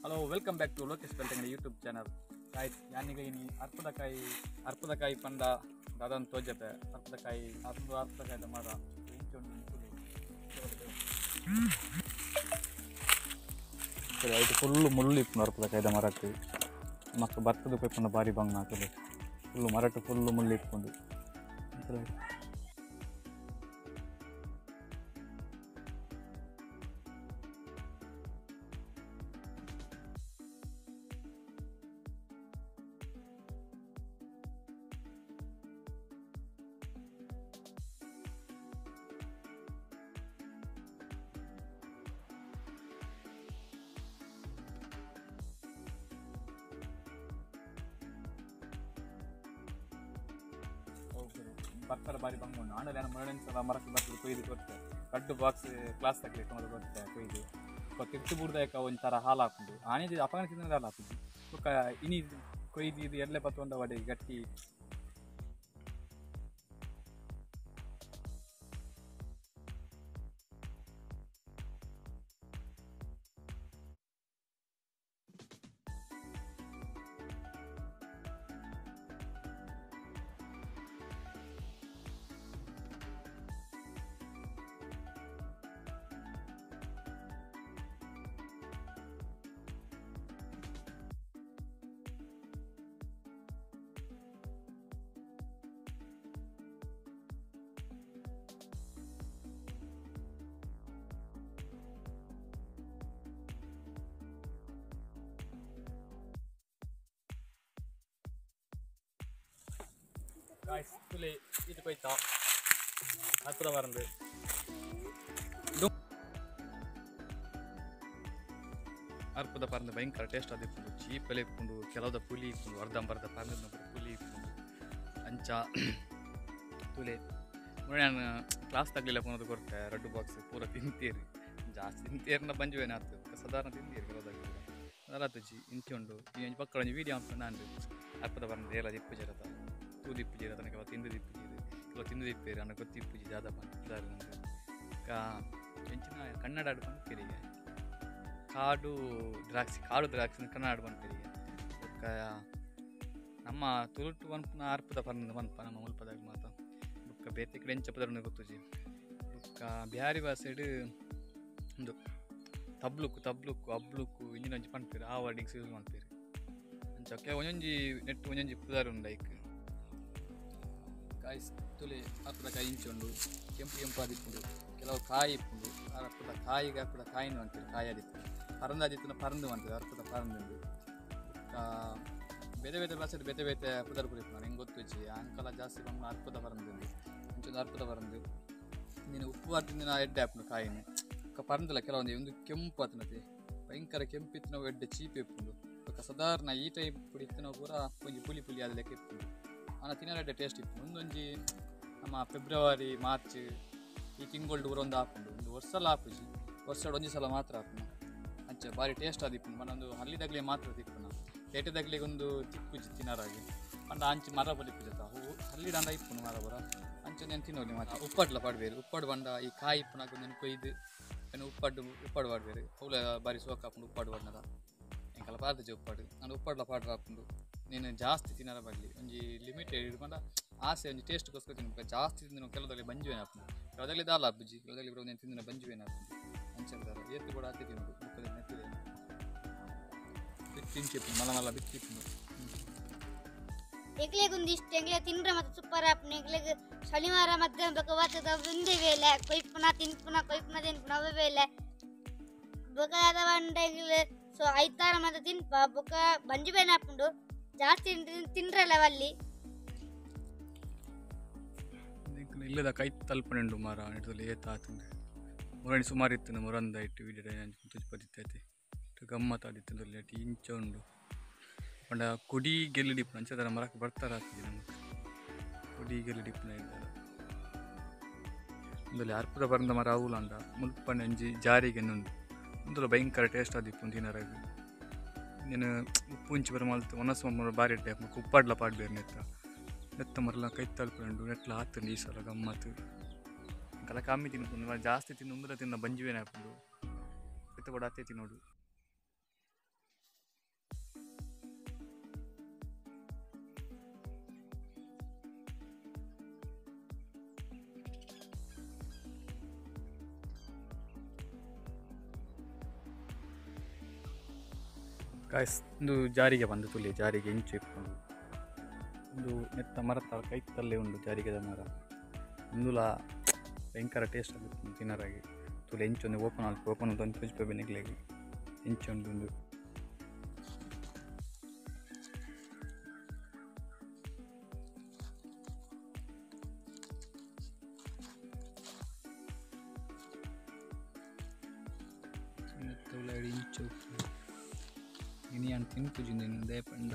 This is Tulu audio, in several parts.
Hello welcome back to Lokesh Belthangady YouTube channel. Guys ಯಾನಿಗ ಇನಿ ಅರ್ಪದಕಾಯಿ ಅರ್ಪದಕಾಯಿ ಪಂಡ ದಾದನ್ ತೋಜಪೆ ಅರ್ಪದಕಾಯಿ ಅರ್ಪದ ಅರ್ಪದಕಾಯಿದ ಮರ ಇಂಚೊಂಡು ಸರಿ ಐಟ್ ಫುಲ್ಲು ಮುಳ್ಳು ಇಪ್ಪುಂಡು ಅರ್ಪದಕಾಯಿದ ಮರಕ್ ಮಕ್ಕ ಬರ್ತದ ಕೊಯ್ಪುಂಡು ಬಾರಿ ಬಂಗ ಹಾಕಲು ಫುಲ್ಲು ಮರಟ್ ಫುಲ್ಲು ಮುಳ್ಳು ಇಪ್ಪುಂಡು. ಬರ್ತಾರೆ ಬಾರಿ ಬಂಗುಂಡು ಆಂಡಲ ನಾನು ಮರಳಿನ ಸಲ ಮರಕ್ಕೆ ಬರ್ತದೆ ಕೊಯ್ದು ಕೊಟ್ಟೆ ಕಡ್ಡು ಬಾಕ್ಸ್ ಕ್ಲಾಸ್ ತಗ್ಲಿಕ್ಕೆ ಮೊದಲು ಕೊಟ್ಟೆ ಕೊಯ್ದು ತಿರ್ತು ಬುಡ್ದಾಯಕ ಒಂಥರ ಹಾಲು ಹಾಕೊಂಡು ಆನೆ ಅಪಗಣ ತಿಂದ್ರೆ ಹಾಲು ಹಾಕುದು ಬೊಕ್ಕ ಇನಿ ಕೊಯ್ದು ಇದು ಎಲ್ಲೆ ಪತ್ತೊಂಡ ವಡೆ ಗಟ್ಟಿ ಗಾಯ್ಸ್ ತುಲೆ ಇದು ಕೊಯ್ತಾ ಹತ್ರ ಬರಂದು ಅರ್ಪದ ಪರಂದು ಭಯಂಕರ ಟೇಸ್ಟ್ ಅದು ಇಪ್ಪುಂಡು ಚೀಪಲೆ ಇಪ್ಪುಂಡು ಕೆಲವದ ಪುಲಿ ಇಪ್ಪುಂಡು ಅರ್ಧಂಬರ್ಧ ಪರಂದ ಪುಲಿ ಇಪ್ಪುಂಡು ಅಂಚ ತುಲೆ ನಾನು ಕ್ಲಾಸ್ ತಗ್ಲಿಲ್ಲ ಪೋನದು ಕೊರ್ತೆ ರಡ್ಡು ಬಾಕ್ಸ್ ಪೂರ ತಿಂತೀರಿ ಜಾಸ್ತಿ ತಿಂತೀರಿನ ಬಂಜುವೇನ ಆಗ್ತದೆ ಸಾಧಾರಣ ತಿಂತೀರಿ ಕೆಲವದಾಗ ಅದಲ್ಲ ತುಜಿ ಇಂಚಿ ಉಂಡು ಈ ಒಂಜಿ ಪಕ್ಕ ಒಂಜಿ ವೀಡಿಯೋ ಅಂತ ನಾನು ಅರ್ಪದ ಪರಂದು ಏಲ ದಿಪ್ಪು ಜರತ ತೂದಿಪ್ಪುಜಿ ತನಕ ತಿಂದು ದಿಪ್ಪುಜಿ ಕೆಲವು ತಿಂದು ದಿಪ್ಪೇರು ಅನ್ನ ಗೊತ್ತಿಪ್ಪುಜಿ ಜಾದ ಬಂತಾರೆ ನಂಗೆ ಕಾ ಎಂಚಿನ ಕನ್ನಡ ಆಡು ಪನ್ಪೆರಿಗೆ ಕಾಡು ದ್ರಾಕ್ಷಿ ಕಾಡು ದ್ರಾಕ್ಷಿ ಕನ್ನಡ ಆಡು ಪನ್ಪೆರಿಗೆ ಬೊಕ್ಕ ನಮ್ಮ ತುಳುಟು ಪನ್ಪುನ ಅರ್ಪದ ಪರ್ನ ಪನ್ಪ ನಮ್ಮ ಮುಲ್ಪದಾಗ ಮಾತ ಬೊಕ್ಕ ಬೇತೆ ಕಡೆ ಎಂಚ ಪದರನ್ನು ಗೊತ್ತುಜಿ ಬೊಕ್ಕ ಬ್ಯಾರಿ ಭಾಷೆಡ್ ಉಂದು ತಬ್ಲುಕ್ಕು ತಬ್ಲುಕ್ಕು ಅಬ್ಲುಕ್ಕು ಇಂಜಿನ ಒಂಜಿ ಪನ್ಪೆರ್ ಆ ವರ್ಡಿಂಗ್ಸ್ ಯೂಸ್ ಮನ್ಪೆರ್ ಅಂಚ ಒಂಜೊಂಜಿ ನೆಟ್ ಒಂಜೊಂಜಿ ಪುದರ್ ಉಂಡು ಐಕ್. ಗಾಯ್ಸ್ ತುಲೆ ಅರ್ಪದ ಕಾಯಿ ಇಂಚುಂಡು ಕೆಂಪು ಕೆಂಪು ಆದಿಪ್ಪುಂಡು ಕೆಲವು ಕಾಯಿ ಇಪ್ಪುಂಡು ಅರ್ಪದ ಕಾಯಿಗೆ ಅರ್ಪದ ಕಾಯಿನ ಅಂತೀರಿ ಕಾಯಿ ಆದಿತ್ತು ಪರಂದು ಆದಿತ್ತನ ಪರಂದು ಅಂತೀರಿ ಅರ್ಪದ ಪರಂದುಂಡು ಬೇರೆ ಬೇರೆ ಭಾಷೆ ಬೇತೆ ಬೇತೆ ಪುದರ್ ಪುರಿ ಹಿಂಗೆ ಗೊತ್ತುಜ್ಜಿ ಅಂಕಲ ಜಾಸ್ತಿ ಬಂದು ಅರ್ಪದ ಪರಂದುಂಡು ಇಂಚೊಂದು ಅರ್ಪದ ಪರಂದು ನೀನು ಉಪ್ಪು ಆತಿನ ಎಡ್ಡೆ ಆಪುಂಡು ಕಾಯಿನ ಪರಂದಿಲ್ಲ ಕೆಲವೊಂದು ಒಂದು ಕೆಂಪು ಆತನತೆ ಭಯಂಕರ ಕೆಂಪಿತ್ತು ನಾವು ಎಡ್ಡೆ ಚೀಪಿ ಇಪ್ಪುಂಡು ಬೊಕ್ಕ ಸಾಧಾರಣ ಈ ಟೈಪ್ ಪುಡಿ ಇತ್ತು ಪೂರ ಒಂಜಿ ಪುಲಿ ಪುಲಿ ಆದ ಲೆಕ್ಕ ಇಪ್ಪುಂಡು ಆನ ತಿನ್ನರೆಡ್ಡೆ ಟೇಸ್ಟ್ ಇಪ್ಪುಂಡು. ಒಂದೊಂಜಿ ನಮ್ಮ ಫೆಬ್ರವರಿ ಮಾರ್ಚ್ ಈ ತಿಂಗಳು ಪೂರ ಒಂದು ಆಪುಂಡು ಒಂದು ವರ್ಷಲ ಆಪುಜಿ ವರ್ಷಡ್ ಒಂಜಿ ಸಲ ಮಾತ್ರ ಆಪುಂಡು ಅಂಚ ಬಾರಿ ಟೇಸ್ಟ್ ಆದಿಪ್ಪುಂಡು ಮನೊಂದು ಹಲ್ಲಿದಾಗಲೇ ಮಾತ್ರ ತಿಪ್ಪುನ ಪೇಟೆದಾಗಲೇ ಒಂದು ತಿಕ್ಕುಜಿ ತಿನ್ನರಾಗಿ ಪಂಡ ಅಂಚಿ ಮರ ಬಲಿಪ್ಪುಜತ ಹೂ ಹಲ್ಲಿ ದಾಂಡ ಇಪ್ಪುಂಡು ಮರ ಬರ ಅಂಚೆ నేను ತಿನ್ನೋಲಿ ಮಾತ್ರ ಉಪ್ಪಡ್ಲ ಪಾಡ್ಬೇರು ಉಪ್ಪಡು ಬಂಡ ಈ ಕಾಯಿ ಇಪ್ಪುನಾಗ ಒಂದೊಂದು ಕೊಯ್ದು ಏನು ಉಪ್ಪಡ್ಡು ಉಪ್ಪಡು ಪಾಡ್ಬೇರು ಅವುಲ ಬಾರಿ ಸೋಕ್ ಆಪುಂಡು ಉಪ್ಪಡು ಪಾಡ್ನದ ಎಂಕಲ ಪಾಡ್ದಜಿ ಉಪ್ಪಡು ನಾನು ಉಪ್ಪಡ್ಲ ಪಾಡ್ರ ಆಪುಂಡು ನೀನು ಜಾಸ್ತಿ ತಿನ್ನರ ಬರಲಿ ಒಂಜಿ ಲಿಮಿಟೆಡ್ ಪಂಡ ಆಸೆ ಒಂಜಿ ಟೇಸ್ಟ್ಗೋಸ್ಕರ ತಿನ್ಬೇಕು ಜಾಸ್ತಿ ತಿಂದು ಕೆಲವದಲ್ಲಿ ಬಂಜುವೇನ ಆಪುಂಡು ಕೆಲವದಲ್ಲಿ ದಾಲ ಆಪುಜಿ ಕೆಲವದಲ್ಲಿ ಬರೋ ತಿಂದಿನ ಬಂಜುವೇನ ಆಪುಂಡು ಅಂಚ ಏತು ಕೂಡ ಆತಿ ತಿನ್ನುಡು ಬುಕ್ಕದ ನೆತ್ತಿದೆ ಬಿತ್ತಿ ಮಲ ಮಲ ಬಿತ್ತಿಪ್ಪುಂಡು ಎಂಕ್ಲೆಗ್ ಒಂದಿಷ್ಟು ಎಂಕ್ಲೆ ತಿಂಡ್ರೆ ಮತ್ತೆ ಸೂಪರ್ ಆಪುಂಡು. ಎಂಕ್ಲೆಗ್ ಶನಿವಾರ ಮಧ್ಯಾಹ್ನ ಬೊಕ ಬತ್ತದ ಒಂದೇ ವೇಳೆ ಕೊಯ್ಪುನ ತಿನ್ಪುನ ಕೊಯ್ಪುನ ತಿನ್ಪುನ ಅವೇ ವೇಳೆ ಬೊಕ ದಾದ ಪಂಡ ಎಂಕ್ಲೆ ಸೊ ಐತಾರ ಮತ್ತೆ ತಿನ್ಪ ಬೊಕ ಬಂಜು ಬೇನೆ ಆಪುಂಡು ಜಾಸ್ತಿ ತಿಂಡ್ರಲ್ಲ ಅಲ್ಲಿ ಇಲ್ಲದ ಕೈ ತಲ್ಪನೆಂಡು ಮರ ನೆಟ್ಟದಲ್ಲಿ ಏತ ಆತಂದೆ ಮುರಣಿ ಸುಮಾರು ಇತ್ತು ಮುರಂದ ಇಟ್ಟು ವೀಡಿಯೋ ತುಜ್ಪದಿತ್ತೈತೆ ಗಮ್ಮತ್ ಆದಿತ್ತು ಅಟ್ಟಿ ಇಂಚ ಉಂಡು ಪಂಡ ಕೊಡಿ ಗೆಲ್ಲು ಡಿಪ್ಪುನ ಅಂಚ ಮರಕ್ಕೆ ಬರ್ತಾರ ಆಗ್ತದೆ ನಮಗೆ ಕೊಡಿ ಗೆಲ್ಲು ಡಿಪ್ಪುನ ಇದ್ದಾರೆ ಒಂದಲ್ಲಿ ಅರ್ಪದ ಬರಂದ ಮರ ಅವುಲಂಡ ಮುಲ್ಪನ ಒಂಜಿ ಜಾರಿಗೆ ಉಂಡು ಒಂದಲ್ಲ ಭಯಂಕರ ಟೇಸ್ಟ್ ಆದಿಪ್ಪು ತಿನ್ನರಾಗ ನೀನು ಉಪ್ಪು ಇಂಚು ಬರ ಮಲ್ತು ಒಣಸು ಮರ ಬಾರಿ ಎಡ್ಡೆ ಉಪ್ಪಾಡ್ಲ ಪಾಡ್ಬೇರು ನೆತ್ತ ನೆತ್ತ ಮರಲ ಕೈ ತಲ್ಪುಂಡು ನೆಟ್ಲ ಆತುಂಡು ಈ ಸಲ ಗಮ್ಮತ್ತು ಕಲ ಕಮ್ಮಿ ತಿನ್ಕೊಂಡು ಜಾಸ್ತಿ ತಿಂದು ಉಂದಲ ತಿನ್ನ ಬಂಜುವೇನೆ ಆಪುಂಡು ಎತ್ತ ಕೂಡ ಅತ್ತೆ ತಿನ್ನೋಡು. ಗಾಯ್ಸ್ ಉಂದು ಜಾರಿಗೆ ಬಂದು ತುಲಿ ಜಾರಿಗೆ ಇಂಚು ಇಪ್ಪುಂಡು ಉಂದು ನೆತ್ತ ಮರತ ಕೈತಲ್ಲೇ ಉಂಡು ಜಾರಿಗೆದ ಮರ ಉಂದುಲ ಭಯಂಕರ ಟೇಸ್ಟ್ ಆದಿಪ್ಪುಂಡು ತಿನರಾಗಿ ತುಲೆ ಇಂಚೊಂದು ಓಪನ್ ಆಲ್ಪು ಓಪನ್ ಒಂದು ತೋಜಿಪೆ ನಿಕ್ಲೆಗ್ ಇಂಚೊಂದು ಉಂದು ನೆತ್ತ ಉಲಾಯಿಡ್ ಇಂಚ ಉಪ್ಪುಂಡು ಇನಿ ಯಾನ್ ತಿನ್ಪುಜಿ ಉಂದೆನ್ ದಾಯೆ ಪಂಡ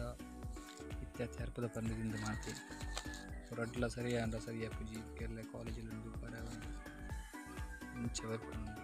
ಇತ್ತೆ ಅರ್ಪದ ಪಂದ್ ತಿಂದು ಮಾತೆ ರಡ್ಡ್ಲ ಸರಿ ಆಂಡ ಸರಿ ಆಪುಜಿ. ಕೆರ್ಲೆ ಕಾಲೇಜ್ ಉಂಡು ಪರ ಉಂಡು ಇಂಚ ಬರ್ಪುಂಡು.